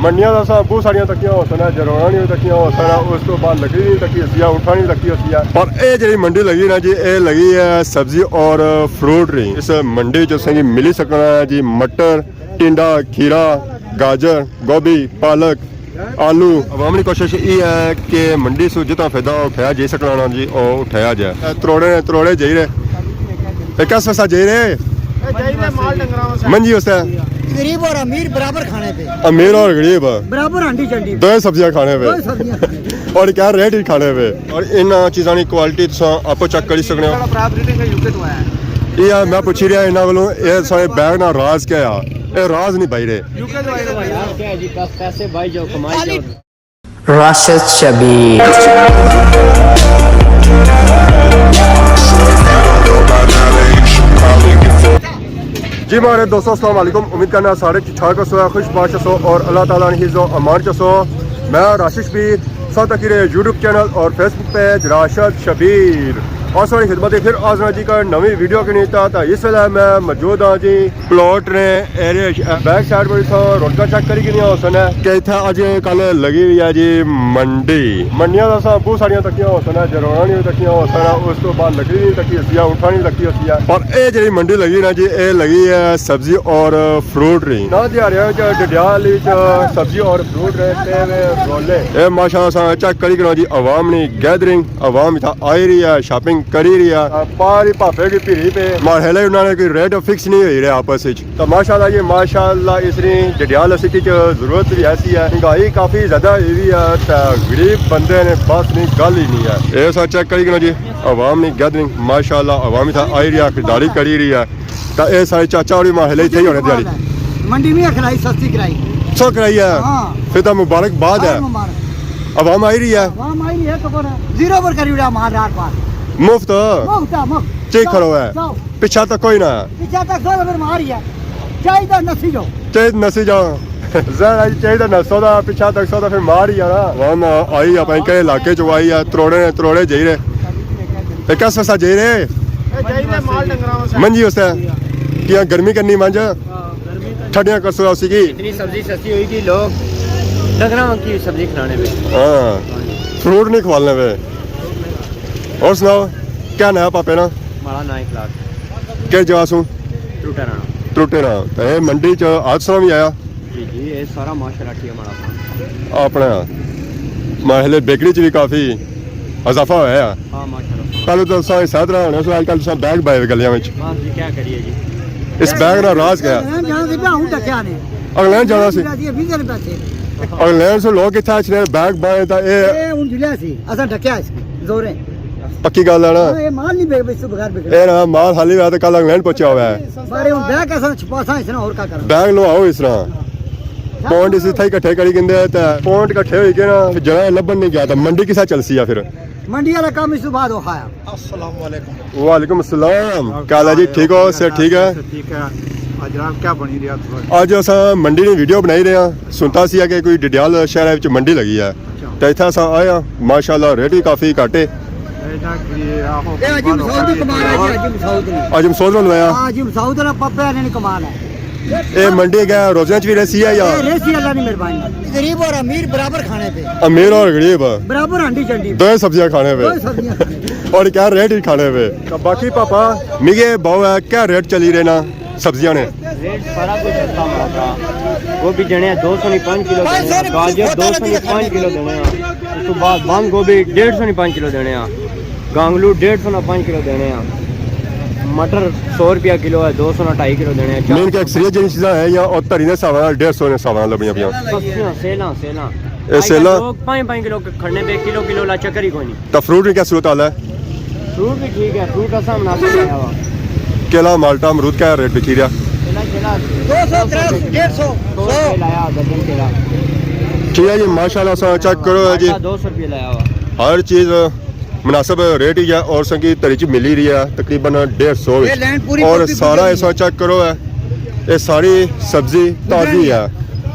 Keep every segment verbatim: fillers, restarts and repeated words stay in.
منڈیاں تاں اساں بہت ساریاں تکیاں ہوسن، جروڑاں نی وی تکیاں ہوسن، اس تو بعد لکڑی نی وی تکی ہوسی ہے، اٹھاں نی وی تکی ہوسی ہے۔ پر اے جیڑی منڈی لگی نا جی، اے لگی ہے سبزی اور فروٹ نی۔ اس منڈی چ اساں کی ملی سکنا ہے جی مٹر، ٹنڈا، کھیرا، گاجر، گوبھی، پالک، آلو۔ عوام نی کوشش ای ہے کہ منڈی سو جتنا فائدہ اٹھایا جائی سکنا نا جی، او اٹھایا جائے۔ اے تروڑے، تروڑے جائی رہے۔ اے کس واسطے جائی رہے؟ اے جائی رہے مال ڈنگراں واسطے۔ منجی واسطے۔ غریب اور امیر برابر کھانے پہ۔ امیر اور غریب۔ برابر ہانڈی چنڈی۔ دوئے سبزیاں کھانے پہ۔ دوئے سبزیاں کھانے پہ۔ اور کیا ریٹ ہی کھانے پہ۔ اور انہاں چیزاں نی کوالٹی تساں آپو چیک کری سکنے ہو۔ بڑا برابری نے یو کے تو آیا ہے۔ یہ میں پوچھی رہا انہاں کولوں، اے سارے بیگ نا راز کیا ہے؟ اے راز نہیں بھائی رہے۔ یو کے تو آئے ہوئے ہیں۔ کیا ہے جی، دس پیسے بھائی جو کمائی جاؤ۔ راشد شبیر۔ جی ماڑے دوستو، السلام علیکم۔ امید کرنا سارے ٹھیک ٹھاک ہسو، خوش باش ہسو اور اللہ تعالیٰ نے حفظ و امان چ ہسو۔ میں راشد شبیر، ساتھ اکیرے یوٹیوب چینل اور فیس بک پیج راشد شبیر۔ اور ساری خدمت پھر حاضر ہاں جی کا نوی ویڈیو کے نیتا۔ تا اس ویلے میں موجود ہاں جی پلاٹ نے ایریا، بیک سائیڈ پر اتھا رونقاں چیک کری گھنی ہوسن کہ اتھا اج کل لگی ہوئی ہے جی منڈی۔ منڈیاں تاں اساں بہت ساریاں تکیاں ہوسن، جروڑاں نی وی تکیاں ہوسن، اس تو بعد لکڑی نی وی تکی ہوسی ہے، اٹھاں نی وی تکی ہوسی ہے۔ پر اے جیڑی منڈی لگی نا جی، اے لگی ہے سبزی اور فروٹ نی۔ نا دیہاڑیاں وچ ڈڈیال وچ سبزی اور فروٹ ریٹ تے وے رولے۔ اے ماشاءاللہ اساں چیک کری گھنو جی عوام نی گیدرنگ، عوام اتھا آئی رہی ہے، شاپنگ کری رہی ہے۔ پاری پاپے کی بھیڑی پہ ماڑے ہلے انہاں نے کوئی ریٹ فکس نہیں ہوئی رہے آپس وچ۔ تو ماشاءاللہ یہ ماشاءاللہ اس نی ڈڈیال سٹی چ ضرورت بھی ایسی ہے، مہنگائی کافی زیادہ ہوئی ہوئی ہے، تے غریب بندے نے بس نی گل ہی نہیں ہے۔ اے سا چیک کری گھنو جی، عوام نی گیدرنگ، ماشاءاللہ عوام اتھا آئی رہی ہے، خریداری کری رہی ہے۔ تے اے سارے چاچا ہوری ماڑے ہلے اتھے ہی ہونے دیہاڑی۔ منڈی میں کھلائی، سستی کرائی۔ سو کرائی ہے؟ ہاں۔ پھر تو مبارکباد ہے۔ ہاں، مبارک۔ عوام آئی رہی ہے؟ عوام آئی رہی ہے تو کون؟ زیرو پر کری اڑیا مال رات بار۔ مفت؟ مفت ہے، مفت۔ چیک کرو ہے۔ جاؤ۔ پچھا تک کوئی نہ۔ پچھا تک سو پھر مار ہی ہے۔ چاہیے نسی جاؤ۔ چاہیے نسی جاؤ۔ زہر آئی چاہیے نسو دا، پچھا تک سو دا پھر مار ہی ہے نا۔ عوام آئی اپنے کہے علاقے چ آئی ہے، تروڑے نے تروڑے جائی رہے۔ اے کس واسطے جائی رہے؟ اے جائی رہے مال ڈنگراں واسطے۔ منجی واسطے؟ کیا گرمی کرنی منج؟ ہاں، گرمی تو ٹھڈیاں کرسو اسی کی۔ اتنی سبزی سستی ہوئی کہ لوگ ڈنگراں کی سبزی کھلانے پہ۔ ہاں، فروٹ نہیں کھوالنے پہ۔ اور سناؤ، کیا ناں ہے پاپے نا؟ ماڑا ناں اخلاق۔ کس جگہ سوں؟ ٹروٹے رانا۔ ٹروٹے رانا۔ تے اے منڈی چ آج سنا بھی آیا؟ جی جی، اے سارا ماشاءاللہ ٹھیک ہے ماڑا اپنا۔ اپنا۔ ماڑے ہلے بیکری چ بھی کافی اضافہ ہویا ہے۔ ہاں، ماشاءاللہ۔ پہلے تو سارے ساتھ رہا ہونا سو، آج کل سب بیگ بائے ہوئے گلیاں وچ۔ بس جی، کیا کریے جی۔ اس بیگ نا راز کیا ہے؟ انگلینڈ جانا سی، بیاہ ہوں ڈکیا نے۔ انگلینڈ جانا سی؟ ویزے نے پیسے۔ انگلینڈ سے لوگ اتھا اچھنے بیگ بائے تا اے اے ہوں جلیا سی، اساں ڈکیا اس کی، زوریں۔ پکی گل ہے نا؟ ہاں، اے مال نہیں بے-، اس تو بغیر بکنا۔ اے نا مال خالی ہوا تے کل انگلینڈ پہنچیا ہوا ہے۔ بارے ہوں بیگ اساں چھپاساں اس نا، اور کیا کرنا؟ بیگ لو آؤ اس نا۔ پونڈ اس اتھا ہی کٹھے کری گندے تے پونڈ کٹھے ہوئی گئے نا، جڑا لبن نہیں گیا تے منڈی کسا چلسی ہے پھر؟ منڈی والا کام اس تو بعد ہو کھایا۔ السلام علیکم۔ وعلیکم السلام۔ کیا حال ہے جی؟ ٹھیک ہو؟ صحت ٹھیک ہے؟ ٹھیک ہے۔ آج جناب کیا بنی رہی ہے آپ کے پاس؟ آج اساں منڈی نی ویڈیو بنائی رہے ہاں۔ سنتا سی کہ کوئی ڈڈیال شہر وچ منڈی لگی ہے۔ اچھا۔ تے اتھا اساں آئے ہاں، ماشاءاللہ ریٹ بھی کافی گھٹ ہے۔ اے جناب، یہ آپ اے حاجی مسعود نے کمانا جی، حاجی مسعود نے۔ حاجی مسعود نے لوایا؟ ہاں، حاجی مسعود نے پپے نے کمانا ہے۔ اے منڈی کیا روزے چ بھی رہسی ہے یا؟ اے رہسی، اللہ نی مہربانی۔ غریب اور امیر برابر کھانے پہ۔ امیر اور غریب۔ برابر ہانڈی چنڈی۔ دوئے سبزیاں کھانے پہ۔ دوئے سبزیاں کھانے پہ۔ اور کیا ریٹ ہی کھانے پہ۔ تو باقی پاپا، مگے باؤ ہے، کیا ریٹ چلی رہے نا سبزیاں نے؟ ریٹ سارا کچھ سستا ملتا۔ گوبھی دینے ہیں دو سو نی پانچ کلو دینے ہیں، گاجر دو سو نی پانچ کلو دینے ہیں، اس تو بعد بند گوبھی ڈیڑھ سو نی پانچ کلو دینے ہیں۔ گانگلو ڈیڑھ سو نا پانچ کلو دینے آ۔ مٹر سو روپیہ کلو ہے، دو سو نا ڈھائی کلو دینے آ۔ مین کہ اکثریت جیڑی چیزاں ہیں یا او تری نے حساب نال ڈیڑھ سو نے حساب نال لبنیاں پیاں۔ سستیاں سیلاں، سیلاں۔ اے اج کل سیلاں؟ لوگ پانچ پانچ کلو کھڑنے پہ، کلو کلو لا چکر ہی کوئی نہیں۔ تا فروٹ کی کیا صورت حال ہے؟ فروٹ بھی ٹھیک ہے، فروٹ اساں مناسب لایا ہوا۔ کیلا، مالٹا، امرود کیا ریٹ بکی رہا؟ کیلا، کیلا دو سو، ترے سو، ڈیڑھ سو، سو روپے لایا درجن کیلا۔ ٹھیک ہے جی، ماشاءاللہ سا چیک کرو جی۔ مالٹا دو سو روپے لایا ہوا۔ ہر چیز مناسب ریٹ ہی ہے اور سنگی تری چ ملی رہی ہے تقریباً ڈیڑھ سو وچ۔ یہ لینڈ پوری اور پکی سارا پکی اس وقت چیک کرو ہے، یہ ساری سبزی تازی ہے۔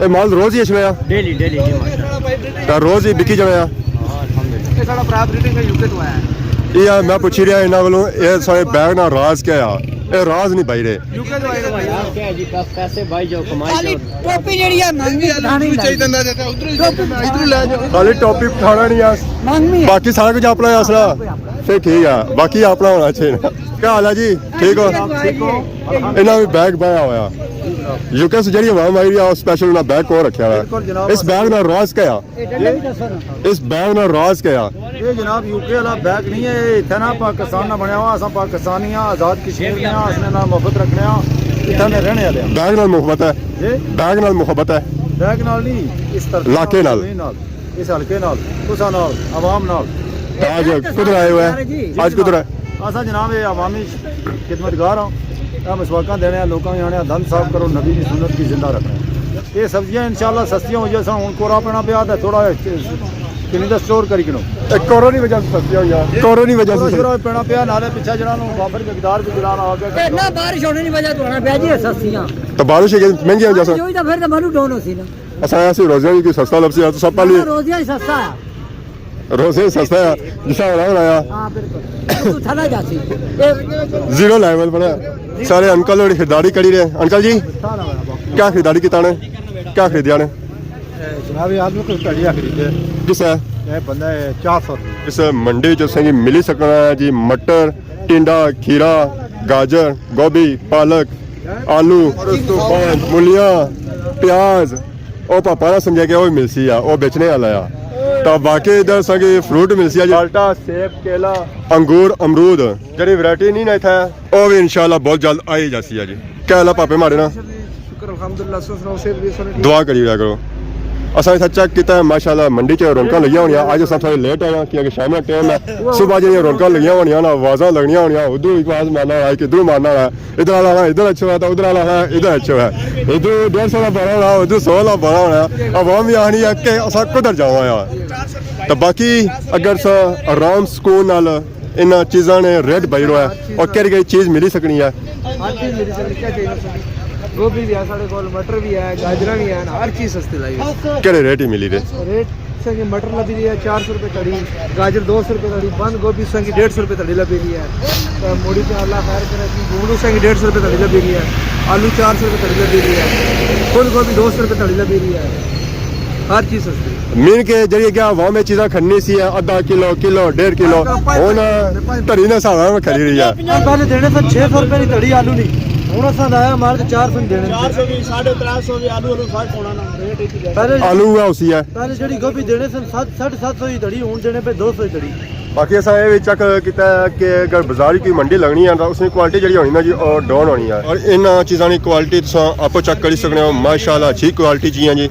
یہ مال روز ہی اچھنا ہے؟ ڈیلی، ڈیلی جی، ماشاءاللہ۔ تو روز ہی بکی جانا ہے؟ ہاں، الحمدللہ۔ یہ سارا پراپرٹی کا یو کے تو آیا ہے۔ یہ میں پوچھی رہا انہاں کولوں، یہ سارے بیگ نا راز کیا ہے؟ اے راز نہیں بھائی رہے۔ یوکے جو آئے ہوئے ہیں۔ کیا جی، بس پیسے بھائی جو کمائی خالی جاؤ۔ ٹوپی جیڑی ہے مہنگی پٹھانی خالی ٹوپی پٹھانی، باقی سارا کچھ اپنا ہے اصلا۔ پھر ٹھیک ہے، باقی اپنا ہونا چاہیے۔ کیا حال ہے جی؟ ٹھیک ہو؟ انہاں بھی بیگ پایا ہویا۔ یوکے سے جڑی عوام آئی رہی ہے، اسپیشل انہاں بیگ کون رکھیا ہوا ہے؟ اس بیگ نال راز کیا ہے؟ اس بیگ نال راز کیا ہے؟ یہ جناب، یوکے والا بیگ نہیں ہے، یہ اتھے نا پاکستان نا بنیا ہوا، اساں پاکستانی ہاں، آزاد کشمیر نے ہاں، اس نے نال محبت رکھنے ہاں، اتھے نے رہنے والے ہاں۔ بیگ نال محبت ہے؟ جی؟ بیگ نال محبت ہے؟ بیگ نال نہیں، اس طرح علاقے نال؟ زمین نال، اس حلقے نال، تساں نال، عوام نال۔ آج کدھر آئے ہوئے ہیں؟ آج کدھر آئے؟ اساں جناب، یہ عوامی خدمتگار ہاں، اے مسواکاں دینے آ، لوکاں کی آنے آ، دند صاف کرو، نبی دی سنت کی زندہ رکھنا۔ یہ سبزیاں انشاءاللہ سستیاں ہو جاساں، ہن کورا پینا پیا تے تھوڑا کلی دا سٹور کری کنو۔ اے کورو نی وجہ سے سستیاں ہوئیاں، کورو نی وجہ کورا سے۔ شورا پینا پیا، نالے پچھے جنہاں نوں وافر مقدار بھی جلانا آ گیا۔ اتنا بارش ہونے کی وجہ تو ہونا پیا جی، یہ سستیاں۔ تو بارش ہے کہ مہنگیاں ہو جاساں۔ جو ہی تو پھر تو منو ڈون ہو سی نا۔ اساں ایسے روزے کی سستا لبسی ہے تو سب پہلے روزیاں ہی سستا ہے۔ روزے سستا ہے، جسا ہونا ہونا آیا۔ ہاں بالکل، تو تھلا جاسی۔ زیرو لیول پر ہے۔ سارے انکل اور خریداری کری رہے۔ انکل جی، کیا خریداری کیتا نے؟ کیا خریدیا نے؟ جناب، یہ آدمی کوئی کڑی آخری تھے۔ کس ہے؟ یہ بندہ ہے چار سو روپے۔ اس منڈی جو سنگی ملی سکنا ہے جی، مٹر، ٹنڈا، کھیرا، گاجر، گوبھی، پالک، آلو، اور اس تو بعد مولیاں، پیاز، او پاپا نے سمجھا کہ وہ ملسی ہے، وہ بیچنے والا ہے۔ تو باقی ادھر سنگی فروٹ ملسی ہے جی، مالٹا، سیب، کیلا، انگور، امرود، جڑی ورائٹی نہیں نا اتھا، وہ بھی انشاءاللہ بہت جلد آئی جاسی ہے جی۔ کیا حال ہے پاپے ماڑے نا؟ شکر الحمدللہ، سو سناؤ، صحت بھی سنو؟ دعا کری رہا کرو۔ اساں اتھا چیک کیتا ہے، ماشاءاللہ منڈی چ رونقاں لگیاں ہونیاں۔ اج اساں تھوڑے لیٹ آئے ہاں کیونکہ شام ٹائم ہے۔ صبح جیہڑیاں رونقاں لگیاں ہونیاں نا، آوازاں لگنیاں ہونیاں، ادھروں ایک آواز مارنا ہے، کدھروں مارنا ہے، ادھر والا ہے ادھر اچھا ہے تو ادھر والا ہے ادھر اچھا ہے، ادھر ڈیڑھ سو کا بارہ ہونا، ادھر سو کا بارہ ہونا۔ عوام بھی آخنی ہے کہ اساں کدھر جاواں یار۔ تو باقی اگر اساں آرام سکون نال انہاں چیزاں نے ریٹ بائی رہا ہے اور کہڑی کہڑی چیز ملی سکنی ہے؟ ہر چیز ملی سکدی، کیا چاہیے تساں؟ گوبھی بھی ہے ساڑے کول، مٹر بھی ہے، گاجراں بھی ہیں، ہر چیز سستی لائی ہوئی۔ کہڑے ریٹ ہی ملی رہے؟ ریٹ تساں کی مٹر لبی رہی ہے چار سو روپے تڑی، گاجر دو سو روپے تڑی، بند گوبھی تساں کی ڈیڑھ سو روپے تڑی لبی رہی ہے۔ تے موڑی تے اللہ خیر کرے، گونگلو تساں کی ڈیڑھ سو روپے تڑی لبی رہی ہے، آلو چار سو روپے تڑی لبی رہی ہے، پھول گوبھی دو سو روپے تڑی لبی رہی ہے۔ ہر چیز سستی۔ مین کے جڑی کہ عوام یہ چیزاں کھڑنی سی، ادھا کلو، کلو، ڈیڑھ کلو، ہن تڑی نے حساب نال کھڑی رہی ہے۔ پہلے دینے سن چھ سو روپے نی تڑی آلو نی، ہن اساں لایا مال تے چار سو نی دینے۔ چار سو بھی، ساڑھے ترے سو بھی، آلو آلو فرق ہونا نا، ریٹ ایک ہی جیسا۔ پہلے آلو اوہا اسی ہے۔ پہلے جیڑی گوبھی دینے سن ست، ساڑھے ست سو نی تڑی، ہن دینے پے دو سو نی تڑی۔ باقی اساں اے وی چیک کیتا ہے کہ اگر بازار کی کوئی منڈی لگنی ہے تاں اس نی کوالٹی جیڑی ہونی نا جی او ڈاؤن ہونی ہے، اور انہاں چیزاں نی کوالٹی تساں آپو چیک کری سکنے ہو، ماشاءاللہ اچھی کوالٹی چیاں جی،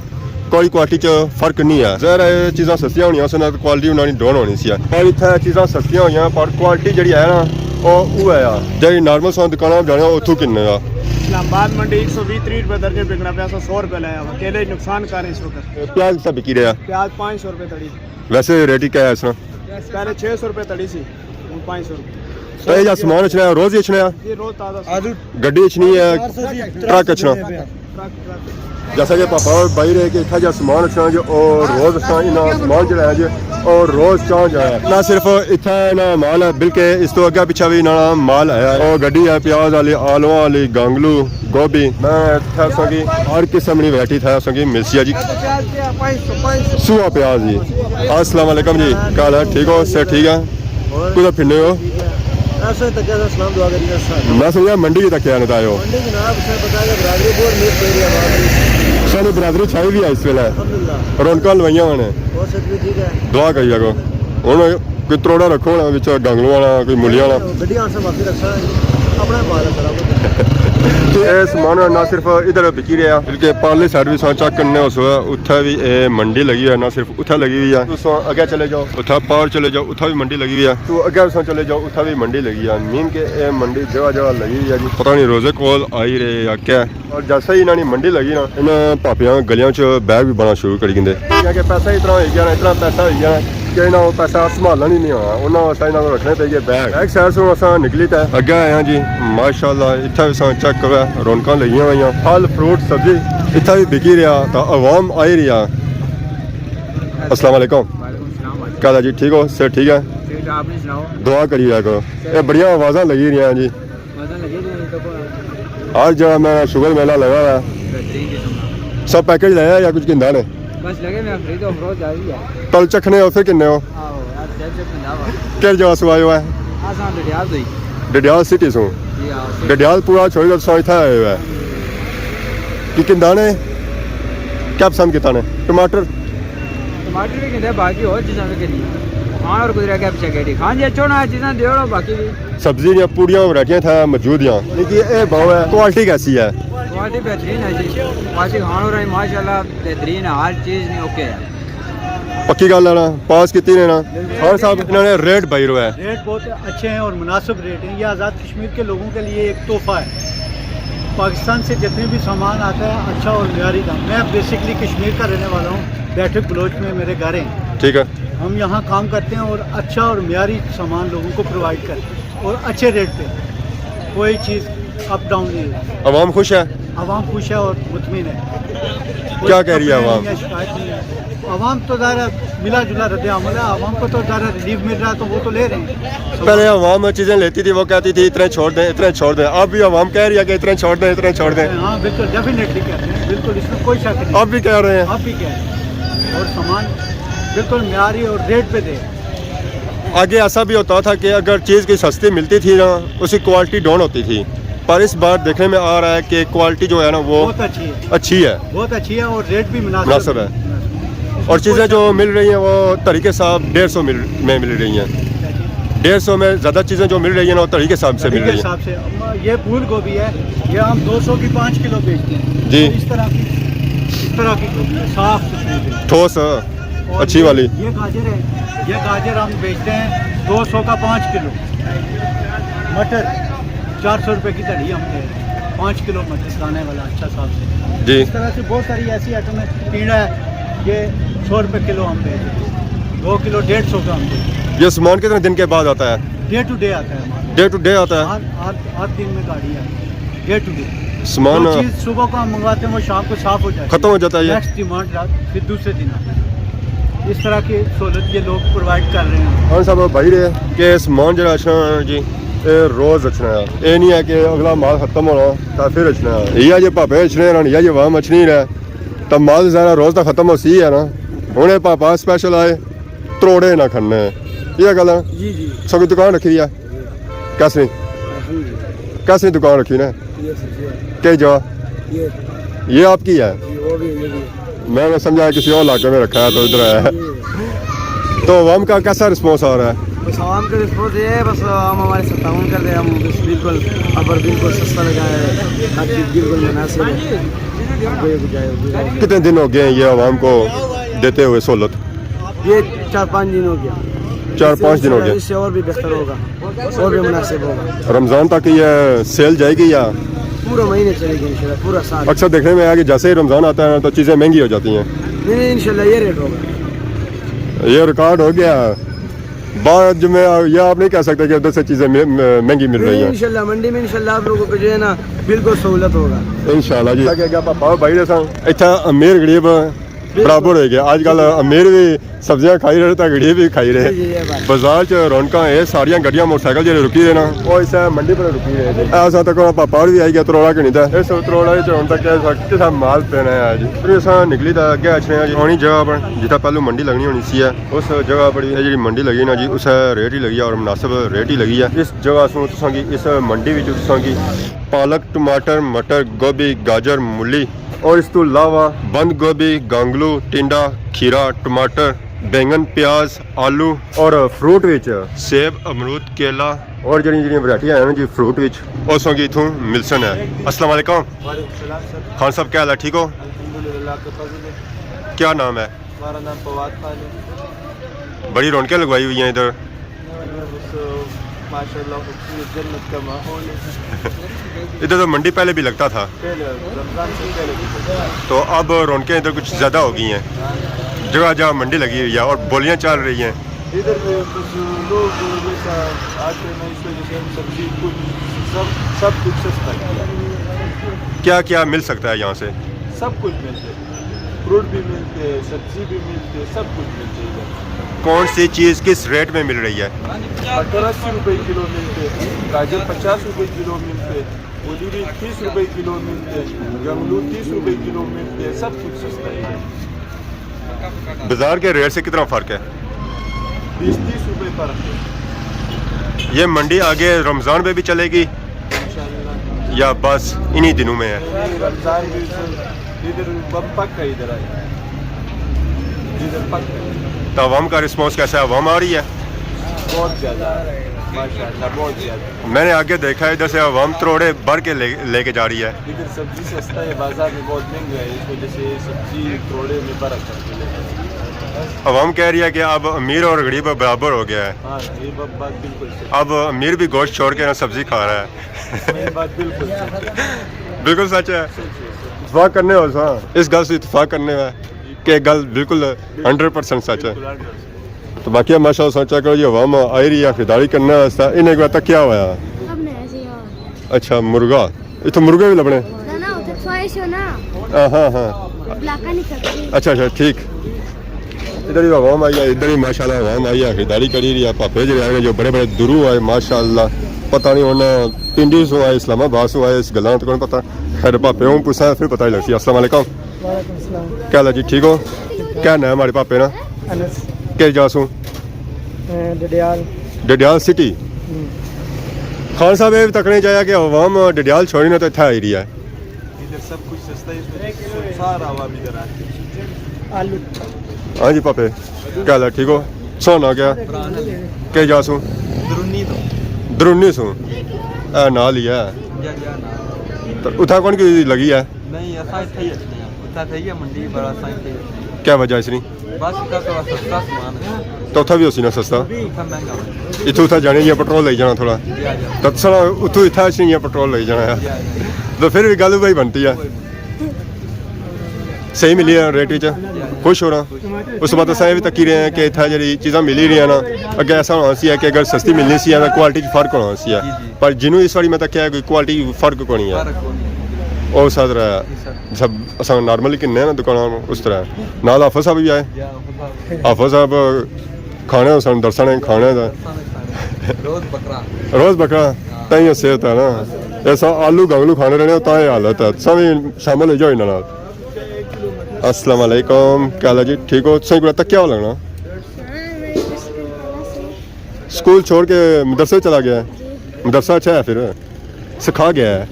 کوئی کوالٹی چ فرق نہیں ہے۔ ظاہر ہے اے چیزاں سستیاں ہونیاں سن تاں کوالٹی انہاں نی ڈاؤن ہونی سی، پر اتھے چیزاں سستیاں ہوئیاں پر کوالٹی جیڑی ہے نا او اوہا ہے، جیڑی نارمل ساں دکاناں جانے اتھوں کنے آ۔ اسلام آباد منڈی ایک سو بیس تریس روپے درجن بکنا پیا، سو سو روپے لایا ہوا، کیلے نقصان کر رہے اس وقت۔ پیاز کسا بکی رہیا؟ پیاز پانچ سو روپے تڑی۔ ویسے ریٹ ہی کیا ہے اس طرح؟ پہلے چھ سو روپے تڑی سی، ہن پانچ سو روپے۔ تو یہ جا سامان اچھنا ہے، روز ہی اچھنا ہے؟ یہ روز تازہ سامان۔ آلو گڈی اچھنی ہے، ٹرک اچھنا؟ پیا۔ جیسا کہ پاپا اور بھائی رہے کہ اتھا جا سامان اچھنا جو اور روز اچھنا، انہاں سامان جڑا ہے جو اور روز چاہ جایا ہے۔ نہ صرف اتھا انہاں مال ہے بلکہ اس تو اگے پیچھے بھی انہاں مال ہے۔ اور گڈی ہے پیاز والی، آلو والی، گانگلو، گوبھی۔ میں اتھا سنگی ہر قسم نی ورائٹی اتھا سنگی ملسی ہے جی۔ سوا پیاز جی۔ السلام علیکم جی، کیا حال ہے؟ ٹھیک ہو؟ صحت ٹھیک ہے؟ کدھر پھرنے ہو؟ ایسے تکیا سا سلام دعا کری سر۔ میں سنیا منڈی کی تکیا نے آئے ہو۔ منڈی جناب، سر پتا ہے کہ برادری بہت میر پہ رہی ہے۔ ساری برادری چھائی بھی ہے اس ویلے۔ الحمدللہ۔ رونقاں لوائیاں ہونے۔ بہت شکریہ، ٹھیک ہے۔ دعا کری جاگو۔ ہن کوئی تروڑا رکھو نا وچ گانگلو والا، کوئی ملی والا۔ گڈی آنسر واپس رکھساں، اپنا مال ہے سارا کچھ۔ کہ اے سامان نہ صرف ادھر بکی رہیا بلکہ پارلی سائیڈ بھی ساں چیک کرنے ہو سو، اتھا بھی اے منڈی لگی ہوئی ہے، نہ صرف اتھا لگی ہوئی ہے۔ تساں اگے چلے جاؤ، اتھا پار چلے جاؤ، اتھا بھی منڈی لگی ہوئی ہے۔ تو اگے تساں چلے جاؤ، اتھا بھی منڈی لگی ہے۔ مین کہ اے منڈی جگہ جگہ لگی ہوئی ہے جی۔ پتہ نہیں روزے کول آئی رہے یا کیا۔ اور جیسے ہی انہاں نی منڈی لگی نا، انہاں پاپیاں گلیاں چ بیگ بھی بنا شروع کری گھندے۔ کیونکہ پیسہ اتنا ہوئی گیا نا، اتنا پیسہ ہوئی گیا نا کہ انہاں وہ پیسہ سنبھالنا نہیں، نہیں ہونا۔ انہاں واسطے انہاں کو رکھنے پہ گئے بیگ۔ بیک سائیڈ سے اساں نکلی تے اگے آئے ہاں جی۔ ماشاءاللہ اتھا بھی اساں چیک کرو، رونقاں لگیاں ہوئیاں، پھل فروٹ سبزی اتھا بھی بکی رہیا۔ تو عوام آئی رہیا۔ السلام علیکم۔ وعلیکم السلام۔ کیا حال ہے جی؟ ٹھیک ہو؟ صحت ٹھیک ہے؟ ٹھیک ہے، آپ نہیں سناؤ؟ دعا کری رہا کرو۔ یہ بڑیاں آوازاں لگی رہی ہیں جی۔ مزہ لگے جی، تو ہر جگہ میں شوگر میلہ لگا ہوا ہے۔ بہترین قسم کا۔ سب پیکج لے آئے یا کچھ گھندا نے؟ بس لگے میں خرید و فروخت جاری ہے۔ کل چکھنے ہو پھر کنے ہو؟ آہو یار، جب جب گھندا ہوا۔ کہڑی جگہ سو آئے ہوا ہے؟ آسان ڈڈیال تو ہی۔ ڈڈیال سٹی سو؟ جی ہاں، سٹی۔ ڈڈیال پورا چھوڑی تو سو اتھا آئے ہوا ہے۔ کہ گھندا نے؟ کیا پسند کیتا نے؟ ٹماٹر؟ ٹماٹر بھی گھندا، باقی اور چیزاں بھی گھنی۔ ہاں، اور کچھ رہ گیا پیچھے گیڑی۔ ہاں جی، اچھو نا، چیزاں دیو، باقی بھی۔ سبزی دیاں پوریاں ورائٹیاں تھا موجود ہیں، لیکن اے بہو ہے، کوالٹی کیسی ہے؟ کوالٹی بہترین ہے جی، کوالٹی کھان ہو رہی ماشاءاللہ بہترین ہے، ہر چیز نہیں اوکے ہے۔ پکی گل ہے نا، پاس کیتی نے نا۔ خان صاحب، انہوں نے ریٹ بھائی رو ہے۔ ریٹ بہت اچھے ہیں اور مناسب ریٹ ہیں، یہ آزاد کشمیر کے لوگوں کے لیے ایک تحفہ ہے۔ پاکستان سے جتنے بھی سامان آتا ہے اچھا اور معیاری دام۔ میں بیسکلی کشمیر کا رہنے والا ہوں، بیٹھک بلوچ میں میرے گھر ہیں۔ ٹھیک ہے۔ ہم یہاں کام کرتے ہیں اور اچھا اور معیاری سامان لوگوں کو پرووائڈ کرتے ہیں اور اچھے ریٹ پہ، کوئی چیز اپ ڈاؤن نہیں ہے۔ عوام خوش ہے؟ عوام خوش ہے اور مطمئن ہے۔ کیا کہہ رہی ہے عوام؟ کوئی کمپلین نہیں ہے، شکایت نہیں ہے۔ عوام تو ظاہر ہے ملا جلا رد عمل ہے، عوام کو تو ظاہر ہے ریلیف مل رہا ہے تو وہ تو لے رہے ہیں۔ پہلے عوام چیزیں لیتی تھی، وہ کہتی تھی اتنے چھوڑ دیں، اتنے چھوڑ دیں، اب بھی عوام کہہ رہی ہے کہ اتنے چھوڑ دیں، اتنے چھوڑ دیں۔ ہاں بالکل، ڈیفینیٹلی کہتے ہیں، بالکل اس میں کوئی شک نہیں۔ اب بھی کہہ رہے ہیں۔ اب بھی کہہ رہے ہیں۔ اور سامان بالکل معیاری اور ریٹ پہ دے۔ آگے ایسا بھی ہوتا تھا کہ اگر چیز کوئی سستی ملتی تھی نا، اس کی کوالٹی ڈاؤن ہوتی تھی، پر اس بار دیکھنے میں آ رہا ہے کہ کوالٹی جو ہے نا، وہ بہت اچھی ہے۔ اچھی ہے۔ بہت اچھی ہے اور ریٹ بھی مناسب مناسب ہے۔ ہے۔ اور چیزیں جو مل رہی ہیں وہ طریقے حساب ڈیڑھ سو مل، میں مل رہی ہیں۔ ڈیڑھ سو میں زیادہ چیزیں جو مل رہی ہیں نا، وہ طریقے حساب سے مل طریقے رہی ہیں۔ حساب سے، یہ پھول گوبھی ہے، یہ ہم دو سو کی پانچ کلو بیچتے ہیں۔ جی۔ اور اس طرح کی، اس طرح کی گوبھی ہے، صاف ستھری گوبھی۔ ٹھوس۔ اور اچھی یہ، والی۔ یہ گاجر ہے، یہ گاجر ہم بیچتے ہیں دو سو کا پانچ کلو۔ مٹر چار سو روپے کی تھیلی ہم دے رہے ہیں، پانچ کلو مٹر دانے والا اچھا صاف سے۔ جی۔ اس طرح سے بہت ساری ایسی آئٹم ہے، پیڑا ہے، یہ سو روپے کلو ہم بیچ رہے ہیں، دو کلو ڈیڑھ سو کا ہم دے رہے ہیں۔ یہ سامان کتنے دن کے بعد آتا ہے؟ ڈے ٹو ڈے آتا ہے ہمارا۔ ڈے ٹو ڈے آتا ہے؟ ہر، ہر، ہر دن میں گاڑی آتی ہے۔ ڈے ٹو ڈے۔ سامان جو چیز صبح کو ہم منگواتے ہیں، وہ شام کو صاف ہو جاتی ہے۔ ختم ہو جاتا ہے یہ؟ نیکسٹ ڈیمانڈ رات، پھر دوسرے دن آتی ہے۔ اس طرح کی سہولت یہ لوگ پرووائڈ کر رہے ہیں۔ ہاں صاحب، بھائی رہے کہ سامان جڑا اچھنا ہے جی، اے روز اچھنا ہے۔ اے نہیں ہے کہ اگلا مال ختم ہونا تاں پھر اچھنا ہے۔ یہ جے پاپے اچھنے رہن، یہ جے عوام اچھنی رہے، تاں مال ذرا روز تاں ختم ہو سی ہے نا۔ ہن اے پاپا اسپیشل آئے، تروڑے نہ کھنے۔ یہ گل ہے؟ جی، جی۔ سو کوئی دکان رکھی ہے؟ کیسے؟ الحمدللہ۔ کیسے دکان رکھی نا؟ یہ سبزی ہے۔ کئی جگہ؟ یہ۔ یہ آپ کی ہے؟ جی، وہ بھی ہے، یہ بھی ہے۔ میں نے سمجھا ہے کسی اور علاقے میں رکھا ہے تو ادھر آیا ہے۔ جی۔ تو عوام کا کیسا رسپانس آ رہا ہے؟ بس عوام کا رسپانس یہ ہے، بس عوام ہمارے ستاون کر رہے ہیں، ہم بس بالکل ابر بالکل سستا لگا ہے، ہر چیز بالکل مناسب ہے۔ کوئی گنجائش نہیں۔ کتنے دن ہو گئے ہیں یہ عوام کو دیتے ہوئے سہولت؟ یہ چار پانچ دن ہو گیا۔ چار پانچ دن ہو گیا۔ اس سے اور بھی بہتر ہوگا، اور بھی مناسب ہوگا۔ رمضان تک یہ سیل جائے گی یا؟ پورا مہینے چلے گی انشاءاللہ، پورا سال۔ اکثر دیکھنے میں آیا کہ جیسے ہی رمضان آتا ہے تو چیزیں مہنگی ہو جاتی ہیں۔ نہیں، نہیں، انشاءاللہ یہ ریٹ ہوگا۔ یہ ریکارڈ ہو گیا۔ بعد میں یہ آپ نہیں کہہ سکتے کہ ادھر سے چیزیں مہ-، مہنگی مل رہی ہیں۔ انشاءاللہ منڈی میں انشاءاللہ آپ لوگوں کو جو ہے نا بالکل سہولت ہوگا۔ انشاءاللہ جی۔ آگے، آگے آپ پاؤ بھائی جیسا اتھا امیر غریب برابر ہو گیا۔ آج کل امیر بھی سبزیاں کھائی رہے تے غریب بھی کھائی رہے۔ جی، جی، یہ بات۔ بازار چ رونقاں اے، ساریاں گڈیاں موٹر سائیکل جڑے رکی رہے نا، او اسے منڈی پر رکی رہے جی۔ ایسا تک پاپا بھی آئی گیا تروڑا کنی تے۔ اس تروڑا وچ ہن تک کسا مال پینا ہے جی۔ پھر اساں نکلی تے اگے اچھنے آں جی، ہونی جگہ پر جتھا پہلو منڈی لگنی ہونی سی ہے، اس جگہ پر یہ جڑی منڈی لگی نا جی، اسے ریٹ ہی لگی ہے اور مناسب ریٹ ہی لگی ہے۔ اس جگہ سوں تساں کی، اس منڈی وچ تساں کی پالک، ٹماٹر، مٹر، گوبھی، گاجر، مولی اور اس تو علاوہ بند گوبھی، گانگلو، ٹنڈا، کھیرا، ٹماٹر، بینگن، پیاز، آلو اور فروٹ وچ سیب، امرود، کیلا اور جڑیاں جڑیاں ورائٹیاں ہیں نا جی فروٹ وچ، او ساں کی اتھوں ملسن ہے۔ السلام علیکم۔ وعلیکم السلام سر۔ خان صاحب، کیا حال ہے؟ ٹھیک ہو؟ الحمدللہ، آپ کے فضل ہے۔ کیا نام ہے؟ ہمارا نام فواد خان ہے۔ بڑی رونقیں لگوائی ہوئی ہیں ادھر۔ بس، ماشاءاللہ، خوبصورت جنت کا ماحول ہے۔ ادھر تو منڈی پہلے بھی لگتا تھا۔ پہلے، رمضان سے پہلے بھی۔ تو اب رونقیں ادھر کچھ زیادہ ہو گئی ہیں۔ جگہ جگہ منڈی لگی ہوئی ہے اور بولیاں چل رہی ہیں۔ ادھر بھی بس لوگ جیسا آتے ہیں، اس وجہ سے ہم سبزی کچھ سب، سب کچھ سستا کیا۔ کیا کیا مل سکتا ہے یہاں سے؟ سب کچھ ملتے ہیں، فروٹ بھی ملتے ہیں، سبزی بھی ملتے ہیں، سب کچھ ملتے ہیں ادھر۔ کون سی چیز کس ریٹ میں مل رہی ہے؟ مٹر اسی روپے کلو ملتے ہیں، گاجر پچاس روپے کلو ملتے ہیں، کدوری تیس روپے کلو ملتے ہیں، گنگلو تیس روپے کلو ملتے ہیں، سب کچھ سستا ہے۔ بازار کے ریٹ سے کتنا فرق ہے؟ بیس تیس روپے فرق ہے۔ یہ منڈی آگے رمضان میں بھی چلے گی انشاءاللہ۔ یا بس انہی دنوں میں ہے؟ نہیں، رمضان بھی ادھر، ادھر بم پک ہے، ادھر آئے، ادھر پک ہے۔ تو عوام کا رسپانس کیسا ہے؟ عوام آ رہی ہے؟ بہت زیادہ، ماشاءاللہ، بہت زیادہ۔ میں نے آگے دیکھا ہے، جیسے عوام تروڑے بھر کے لے، لے کے جا رہی ہے۔ ادھر سبزی سستا ہے، بازار میں بہت مہنگا ہے، اس وجہ سے سبزی تروڑے میں بھر کر کے لے جاتے ہیں۔ عوام کہہ رہی ہے کہ اب امیر اور غریب برابر ہو گیا ہے۔ ہاں، یہ ب-، بات بالکل صحیح۔ اب امیر بھی گوشت چھوڑ کے نا سبزی کھا رہا ہے۔ یہ بات بالکل صحیح۔ بالکل سچ ہے۔ اتفاق کرنے ہو سا، اس گل سے اتفاق کرنے ہو کہ گل بالکل ہنڈریڈ پرسینٹ سچ ہے۔ تو باقی ماشاءاللہ سوچا کرو جی، عوام آئی رہی ہے خریداری کرنے واسطے، انہیں کو تکیا ہوا؟ سب نے ایسے ہی ہوا۔ اچھا، مرغا، اتھے مرغے بھی لبنے؟ نہ، نہ، اتھے خواہش ہو نا۔ ہاں، ہاں، ہاں۔ بلاکاں نہیں کھاتی۔ اچھا، اچھا، ٹھیک۔ ادھر ہی عوام آئی ہے، ادھر ہی ماشاءاللہ عوام آئی ہے، خریداری کری رہی ہے۔ پاپے جڑے آئے جو بڑے بڑے دوروں آئے ماشاءاللہ، پتہ نہیں ہن پنڈی سوں آئے، اسلام آباد سوں آئے، اس گلاں تو کون پتہ۔ خیر، پاپے ہوں پوچھا پھر پتہ ہی لگسی۔ السلام علیکم۔ وعلیکم السلام۔ کیا حال ہے جی، ٹھیک ہو؟ کیا نام ہے ہمارے پاپے نا؟ انس۔ کس جا سوں؟ اے، ڈڈیال۔ ڈڈیال سٹی۔ ہوں۔ خان صاحب، یہ بھی تکنے چاہیا کہ عوام ڈڈیال چھوڑی نہ تو اتھا آئی رہی ہے۔ ادھر سب کچھ سستا ہے، اس وجہ سے سارا عوام ادھر آتے ہیں۔ آلو۔ ہاں جی پاپے، کیا حال ہے؟ ٹھیک ہو؟ سونا کیا؟ براہن۔ کس جا سوں؟ درونی تو۔ درونی سوں؟ اے نال ہی ہے۔ جا، جا نال۔ تو اتھا کون کی لگی ہے؟ نہیں، اساں اتھے ہی اچھنے ہیں۔ اتھا تھئی ہے منڈی، پر اساں اتھے ہی اچھنے ہیں۔ کیا وجہ اس نی؟ بس اتھا تھوڑا سستا سامان ہے۔ تو اتھا بھی ہوسی نا سستا؟ اتھا مہنگا ہے۔ اتھوں اتھا جانے جی پٹرول لئی جانا تھوڑا۔ جا، جا۔ تو ساں اتھوں اتھا اچھنے جی پٹرول لئی جانا ہے۔ جا، جا۔ تو پھر بھی گل بھائی بنتی ہے۔ وہی بنتی۔ صحیح ملی ہے ریٹ وچ؟ جا، جا۔ خوش ہو رہا؟ اس وقت اساں یہ بھی تکی رہے ہیں کہ اتھا جڑی چیزاں ملی رہی ہیں نا، اگے ایسا ہونا سی ہے کہ اگر سستی ملنی سی ہے تو کوالٹی چ فرق ہونا سی ہے۔ جی، جی۔ پر جنوں اس واری میں تکیا ہے کوئی کوالٹی فرق کونی ہے۔ فرق کونی ہے۔ او ساتھ رہا ہے۔ جی سر۔ سب اساں نارملی کنے نا دکاناں اس طرح۔ نال حافظ صاحب بھی آئے۔ جی، حافظ صاحب۔ حافظ صاحب کھانے ہو سن، درساں نے کھانے دا۔ درساں نے کھانے۔ روز بکرا۔ روز بکرا، ہاں۔ تائیں صحت ہے نا۔ ایسا آلو گنگلو کھانے رہنے ہو، تاں یہ حالت ہے۔ تساں بھی شامل ہو جاؤ انہاں نال۔ السلام علیکم، کیا حال ہے جی؟ ٹھیک ہو؟ تساں کول تکیا ہو لگنا؟ سکول چھوڑ کے مدرسے چلا گیا ہے؟ مدرسہ اچھا ہے پھر؟ سکھا گیا ہے۔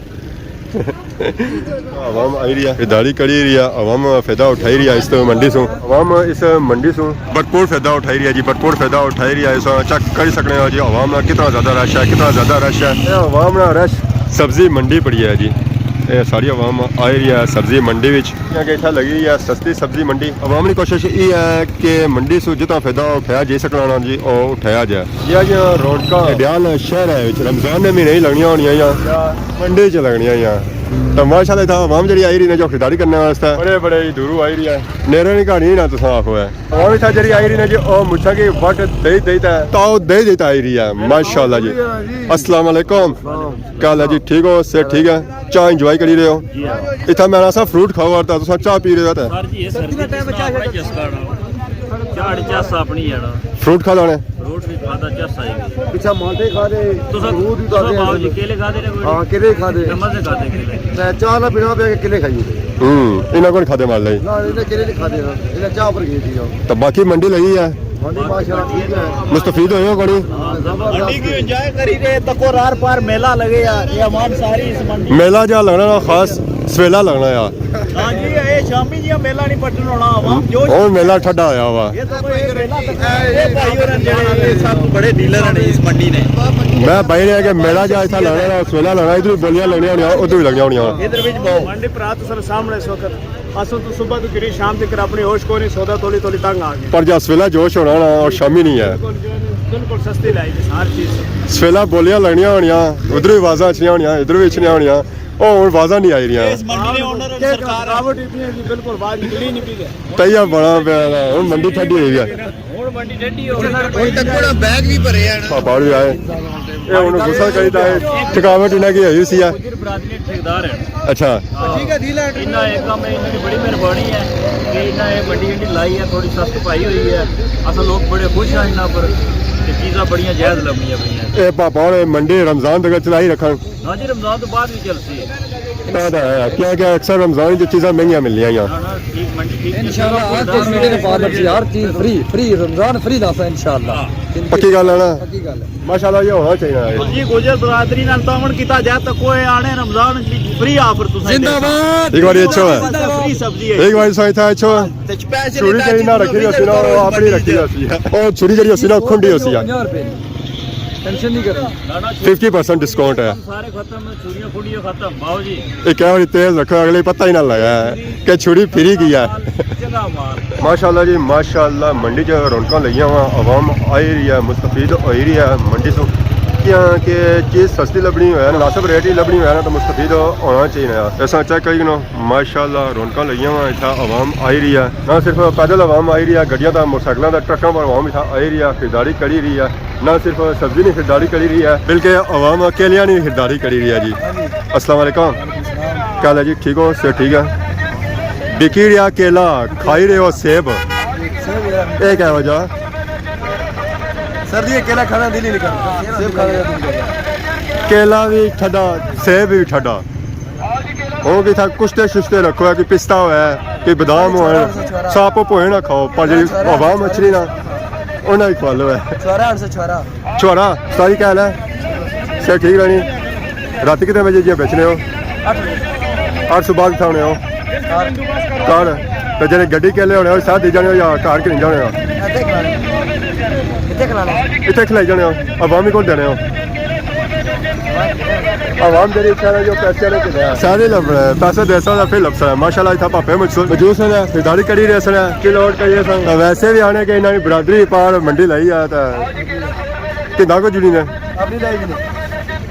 عوام آئی رہی ہے، خریداری کری رہی ہے، عوام فائدہ اٹھائی رہی ہے اس منڈی سوں۔ عوام اس منڈی سوں بھرپور فائدہ اٹھائی رہی ہے جی، بھرپور فائدہ اٹھائی رہی ہے۔ اس چیک کری سکنے ہو جی، عوام نا کتنا زیادہ رش ہے، کتنا زیادہ رش ہے۔ اے عوام نا رش سبزی منڈی پڑی ہے جی۔ اے ساری عوام آئی رہی ہے سبزی منڈی وچ۔ کیونکہ اتھا لگی ہوئی ہے سستی سبزی منڈی۔ عوام نی کوشش یہ ہے کہ منڈی سوں جتنا فائدہ اٹھایا جائی سکنا نا جی، او اٹھایا جائے۔ یہ جیاں رونقاں ڈڈیال شہر ہے وچ رمضان نے مہینے ہی لگنیاں ہونیاں یا منڈی چ لگنیاں یا۔ تو ماشاءاللہ اتھا عوام جڑی آئی رہی نے جو خریداری کرنے واسطے بڑے بڑے ہی دوروں آئی رہی ہے۔ نیرے نی کہانی نہ تساں آکھو ہے۔ عوام اتھا جڑی آئی رہی نے جی، او مچھاں کی وٹ دئی دئی تے تاؤ دئی دئی تے آئی رہی ہے۔ ماشاءاللہ جی۔ السلام علیکم۔ کیا حال ہے جی؟ ٹھیک ہو؟ صحت ٹھیک ہے؟ چاہ انجوائے کری رہے ہو؟ جی ہاں۔ اتھا میں آسا فروٹ کھاؤ اور تساں چاہ پی رہے ہو تے؟ سر جی، یہ سردی دا ٹائم ہے، چاہ بڑا چسکا آنا۔ چاہ چس اپنی ہے نا۔ فروٹ کھا لانے؟ فروٹ بھی کھادا، چس آئی گئی۔ پچھا مالٹے کھا دے، تساں، امرود بھی تساں کھا دے۔ باؤ جی، کیلے کھا دے نے کوئی؟ ہاں، کیلے کھا دے۔ نماز دے کھا دے کیلے۔ تے چاہ نہ پینا پیا کہ کیلے کھائی ہوئے۔ ہوں، انہاں کول کھادے مال لئی۔ نہ، انہاں کیلے نہیں کھادے نا۔ انہاں چاہ پر گئی تھی۔ تو باقی منڈی لگی ہے؟ منڈی ماشاءاللہ ٹھیک ہے۔ مستفید ہوئے ہو کوئی؟ ہاں، زبردست۔ منڈی کی انجوائے کری رہے، تکو رار پار میلہ لگے آ، یہ عوام ساری اس منڈی۔ میلہ جا لگنا نا خاص سویلا لگنا آ۔ ہاں جی، اے شامی جیاں میلہ نہیں پٹن ہونا، عوام جوش۔ ہن میلہ ٹھڈا ہویا وا۔ یہ تو کوئی میلہ تک، اے بھائی ہوراں جڑے، اے سب بڑے ڈیلر ہیں اس منڈی نے۔ میں بھائی نے کہ میلہ جا اتھا لگنا نا، سویلا لگنا، ادھر بولیاں لگنیاں ہونیاں، ادھر بھی لگنیاں ہونیاں۔ ادھر بھی بہت۔ منڈی پرا تو سر سامنے اس وقت۔ اساں تو صبح تو کری شام تک اپنی ہوش کوئی نہیں، سودا تولی تولی تنگ آ گئے۔ پر جا سویلا جوش ہونا نا، اور شامی نہیں ہے۔ بالکل، بالکل سستی لائی جی ہر چیز۔ سویلا بولیاں لگنیاں ہونیاں، ادھر بھی آوازاں اچھنیاں ہونیاں، ادھر بھی اچھنیاں ہونیاں۔ او ہن آوازاں نہیں آئی رہیاں۔ اس منڈی نے اونر اور سرکار ہے۔ تھکاوٹ اتنی ہے جی، بالکل آواز نکلی نہیں پی ہے۔ تہیا بنا پیا ہے، ہن منڈی ٹھڈی ہوئی ہے۔ ہن منڈی ٹھڈی ہو گئی۔ ہن تک بڑا بیگ بھی بھرے ہیں نا۔ پاپا بھی آئے۔ اے ہن غسل کری تے آئے۔ تھکاوٹ انہاں کی ہوئی سی ہے۔ گوجر برادری ٹھیکیدار ہے۔ اچھا۔ ہاں۔ انہاں ایک کم ہے، انہاں دی بڑی مہربانی ہے کہ انہاں اے منڈی جیڑی لائی ہے، تھوڑی صاف صفائی ہوئی ہے۔ اساں لوگ بڑے خوش ہیں انہاں پر۔ چیزاں بڑیاں جائز لبنیاں پئیاں۔ اے پاپا ہور منڈی رمضان تک چلائی رکھن۔ ہاں جی، رمضان تو بعد بھی چلسی۔ پتہ ہے، کیونکہ اکثر رمضان وچ چیزاں مہنگیاں ملنیاں۔ ہاں، ہاں، ٹھیک، منڈی ٹھیک۔ انشاءاللہ، ہر چیز میٹھے نے پا لگسی، ہر چیز فری، فری، رمضان فری لاسا انشاءاللہ۔ پکی گل ہے نا؟ پکی گل ہے۔ ماشاءاللہ، یہ ہونا چاہیے۔ جی، گوجر برادری نال تعاون کیتا جائے تو کوئی آنے رمضان فری آفر تساں۔ زندہ باد۔ ایک بار اچھو ہے۔ فری سبزی ہے۔ ایک بار سوچتا اچھو ہے۔ چھری جیڑی نہ رکھی ہوسی نا، وہ اپنی رکھی ہوسی۔ او چھری جیڑی ہوسی نا، کھنڈی ہوسی ہے۔ پنجاہ روپے۔ ٹینشن نہیں کرنا۔ ففٹی پرسینٹ ڈسکاؤنٹ ہے۔ سارے ختم، چھریاں کھنڈیاں ختم، باؤ جی۔ یہ کیا بڑی تیز رکھو، اگلے پتہ ہی نہ لگا ہے کہ چھری پھری گئی ہے۔ جگہ مار۔ ماشاءاللہ جی، ماشاءاللہ، منڈی چ رونقاں لگیاں وا، عوام آئی رہی ہے، مستفید ہوئی رہی ہے منڈی سوں، کیاں کہ چیز سستی لبنی ہوئے، مناسب ریٹ ہی لبنی ہوئے نا، تو مستفید ہونا چاہیے۔ ایسا چیک کری کنو، ماشاءاللہ، رونقاں لگیاں وا، اتھا عوام آئی رہی ہے، نہ صرف پیدل عوام آئی رہی ہے، گڈیاں تے موٹرسائیکلاں تے ٹرکاں پر عوام اتھا آئی رہی ہے، خریداری کری رہی ہے۔ نہ صرف سبزی نی خریداری کری رہی ہے، بلکہ عوام کیلیاں نی خریداری کری رہی ہے جی۔ السلام علیکم۔ کیا حال ہے جی؟ ٹھیک ہو؟ صحت ٹھیک ہے؟ بکی رہیا کیلا، کھائی رہے ہو سیب۔ اے کیا وجہ؟ سردی ہے، کیلا کھانا دل ہی نہیں کرتا۔ سیب کھانے کا دل کرتا۔ کیلا بھی ٹھڈا، سیب بھی ٹھڈا۔ ہو کہ تھا کشتے ششتے رکھو ہے، کوئی پستہ ہوئے، کوئی بادام ہوئے، ساپ پوئے نہ کھاؤ، پر جی عوام اچھنی نا، انہاں ہی کھوا لو ہے۔ چھوارا ہن سے چھوارا۔ چھوارا، ساری کیا حال ہے؟ صحت ٹھیک رہنی؟ رات کتنے بجے جی بیچنے ہو؟ اٹھ بجے۔ اٹھ صبح کتھا ہونے ہو؟ گھر۔ گھر۔ تے جڑے گڈی کیلے ہونے ہو، ساتھ دے جانے ہو یا گھر کے نہیں جانے ہو؟ اتھے کھلانے۔ اتھے کھلانے۔ اتھے کھلائی جانے ہو، عوامی کول دینے ہو؟ عوام جڑی اتھے جو پیسے نے کنے سارے لبنا ہے، پیسے دے سارا پھر لبسا ہے۔ ماشاءاللہ اتھا پاپے موجود، موجود سن، خریداری کری رہے سن، چلو اور کریے سن۔ ویسے بھی آنے کہ انہاں دی برادری پار منڈی لائی ہے، تے کتنا کو جڑی نے؟ اپنی لائی بھی نہیں۔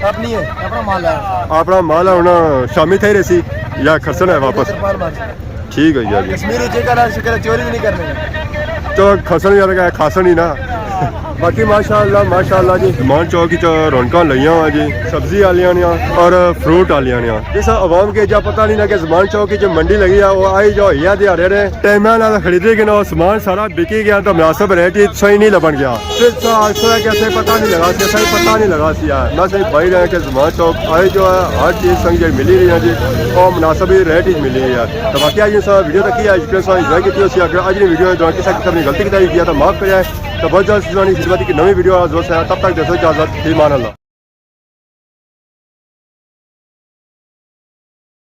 اپنی ہے، اپنا مال ہے۔ اپنا مال ہے، ہن شامی تھے رہسی یا کھسن ہے واپس؟ ترپال مال۔ ٹھیک ہے جی۔ کشمیری جے کہنا شکر ہے، چوری بھی نہیں کرنے۔ تو کھسن یار کا کھاسن ہی نا۔ باقی ماشاءاللہ، ماشاءاللہ جی، زمان چوک وچ رونقاں لگیاں ہوئیاں جی، سبزی آلیاں نے اور فروٹ آلیاں نے۔ جس عوام کے جا پتہ نہیں نا کہ زمان چوک وچ منڈی لگی ہے، وہ آئی جو ہوئی ہے دیہاڑے نے، ٹائماں نال خریدے کہ نا، وہ سامان سارا بکی گیا، تو مناسب ریٹ ہی صحیح نہیں لبن گیا۔ پھر سا-، سا-، کیسے پتہ نہیں لگا، کیسا ہی پتہ نہیں لگا سی یار۔ میں صرف بھائی رہے کہ زمان چوک آئی جو ہے، ہر چیز سنگ جی ملی رہی ہے جی، اور مناسب ہی ریٹ ہی ملی رہی ہے۔ تو باقی آج انسان ویڈیو تک ہی آج کے ساتھ انجوائے کیتی ہوسی۔ اگر آج نے ویڈیو دوران کسی قسم کی غلطی کیتی ہوئی ہے تو معاف کرے۔ تو بہت جلد سنانی خدمت کی نوی ویڈیو آ جاسی۔ تب تک دیسو اجازت، فی امان اللہ۔